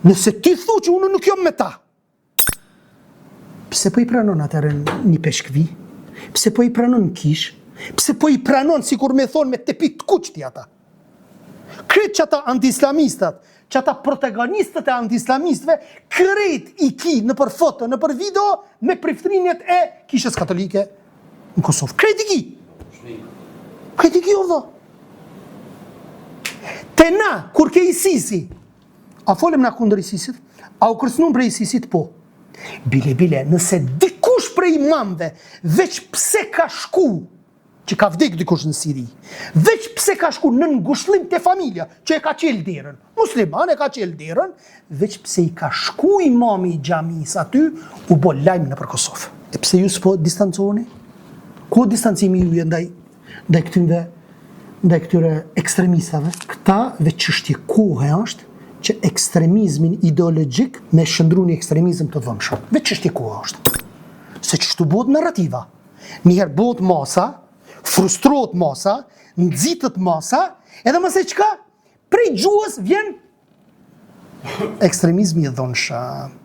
Nëse ti thu që unë nuk jam me ta, pse po i pranon atëherë në ipeshkvi? Pse po i pranon në kishë? Pse po i pranon sikur me thonë me tepih të kuq ti ata? Krejt qata antiislamistat, qata protagonistët e antiislamistëve, krejt i ki nëpër foto, nëpër video, me priftrinjet e kishës katolike në Kosovë. Krejt i ki! Krejt i ki, o vlla. Te na, kur ke ISIS-i, a folëm na kundër ISIS-it? A u kërcënum prej ISIS-it? Po. Bile, bile, nëse dikush prej imamve, veç pse ka shku, që ka vdek dikush në Siri, veç pse ka shku në ngushllim te familja, që e ka çel derën, musliman e ka çel derën, veç pse i ka shku imami i xhamisë aty, u bo lajm nëpër Kosovë. E pse ju s'po distancoheni? Ku distancimi juaj ndaj ndaj këtyre ndaj këtyre ekstremistave? Këta veç çështje kohe është që ekstremizmin ideologjik me shndërru në ekstremizëm të dhunshëm. Veç çështje kohe është. Se qështu bëhet narrativa. Njëherë bëhet masa, frustrohet masa, nxitet masa, edhe më se çka, prej gjuhës vjen ekstremizmi i dhunshëm.